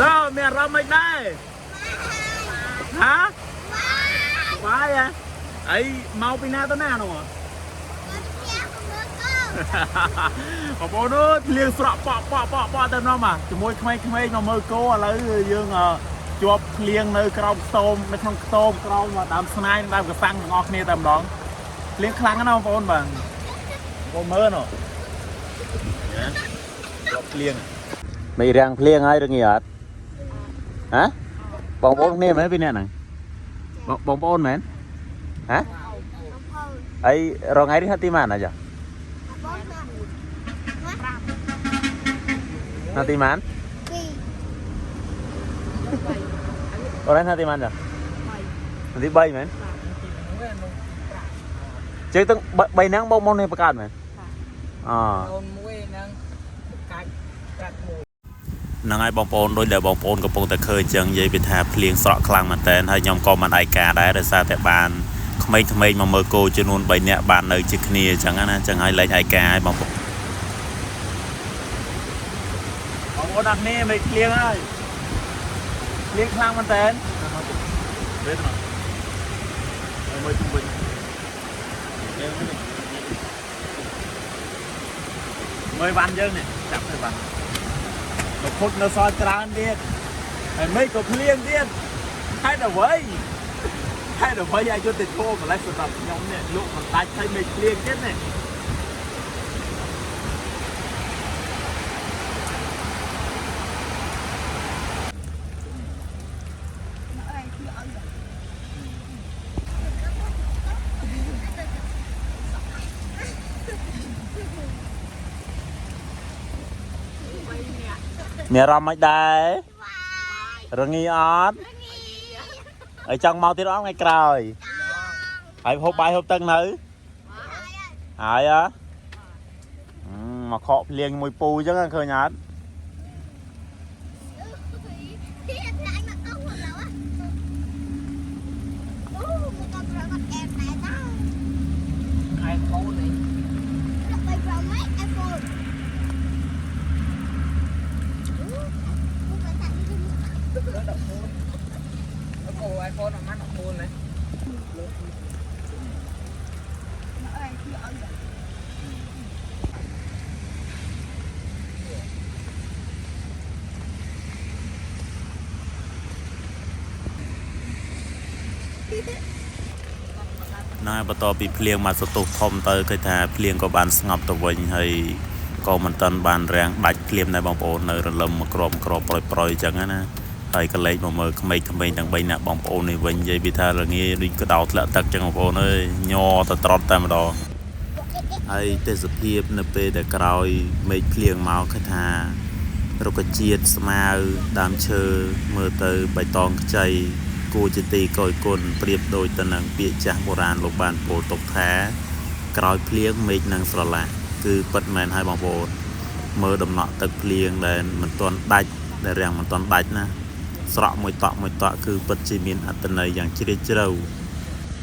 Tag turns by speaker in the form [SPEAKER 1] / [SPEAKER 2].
[SPEAKER 1] តើមានអារម្មណ៍មិនដែរហាបាយហ៎អីមកពីណាទៅណានោះបងប្អូនអើយភ្លៀងស្រក់ប៉ក់ប៉ក់ប៉ក់ប៉ក់ទៅនោះមកជាមួយក្មេងៗមកមើលគោឥឡូវយើងជាប់ភ្លៀងនៅក្រោមខ្ទមនៅក្នុងខ្ទមក្រោមដើមស្នាយនិងដើមកសាំងទាំងអស់គ្នាតែម្ដងភ្លៀងខ្លាំងណាស់បងប្អូនបាទបងមើលនោះជាប់ភ្លៀងមិនរាំងភ្លៀងហើយរងាអត់ហ៎បងប្អូនគ្នាមែនពីអ្នកហ្នឹងបងប្អូនមែនហ៎អីរងថ្ងៃនេះទីម៉ានអាចា ណាទីម៉ានអូនណាទីម៉ានចាណាទី3មែនជើងទាំង3ហ្នឹងបងមកនេះបង្កើតមែនអ
[SPEAKER 2] អូនមួយហ្នឹងកាច់កាត់មួយ
[SPEAKER 1] ហ្នឹងហើយបងប្អូនដូចដែលបងប្អូនកំពុងតែឃើញចឹងនិយាយពីថាភ្លៀងស្រក់ខ្លាំងមែនតើហើយខ្ញុំក៏មិនឯកាដែរដោយសារតែបានក្មេងៗមកមើលគោចំនួន3នាក់បាននៅជាគ្នាចឹងណាចឹងហើយលែងឯកាហើយបងប្អូនបងប្អូនអរគ្នាមិនភ្លៀងហើយភ្លៀងខ្លាំងមែនតើវេទនាមើលជុំវិញមើលវ៉ាន់យើងនេះចាប់ទៅវ៉ាន់ មកខុតនៅសល់ច្រើនទៀតហើយមេឃក៏ភ្លៀងទៀតហេតុអ្វីហេតុអ្វីអយុត្តិធម៌ម្ល៉េះសម្រាប់ខ្ញុំនេះលក់មិនដាច់ហើយមេឃភ្លៀងទៀតនេះមានអារម្មណ៍មិនដែររងាអត់ហើយចង់មកទៀតអត់ថ្ងៃក្រោយហើយហូបបាយហូបទឹកនៅហើយហ៎មកខកភ្លៀងមួយពូអញ្ចឹងឃើញអត់
[SPEAKER 2] អៃហ្វូននេះ14អូអៃហ្វូនអត់បាន14ណា
[SPEAKER 1] ណាបន្ទាប់ពីភ្លៀងមកសន្ទុះធំទៅឃើញថាភ្លៀងក៏បានស្ងប់ទៅវិញហើយក៏មិនទាន់បានរាំងដាច់ភ្លាមដែរបងប្អូននៅរលឹមមកក្របក្របប្រុយប្រុយអញ្ចឹងណាហើយក៏លេចមកមើលក្មេងៗទាំង3នាក់បងប្អូននេះវិញនិយាយពីថារងាដូចក្តៅធ្លាក់ទឹកអញ្ចឹងបងប្អូនអើយញ័រទៅត្រត់តែម្ដងហើយទេសភាពនៅពេលដែលក្រោយមេឃភ្លៀងមកឃើញថារុក្ខជាតិស្មៅដើមឈើមើលទៅបៃតងខ្ចី គួរជាទីកយគុណប្រៀបដូចទៅនឹងពាក្យចាស់បុរាណលោកបានពោលទុកថា ក្រោយភ្លៀងមេឃនឹងស្រឡះគឺពិតមែនហើយបងប្អូនមើលដំណក់ទឹកភ្លៀងដែលមិនទាន់ដាច់ដែលរាំងមិនទាន់ដាច់ណាស្រក់មួយតក់មួយតក់គឺពិតជាមានអត្ថន័យយ៉ាងជ្រាលជ្រៅ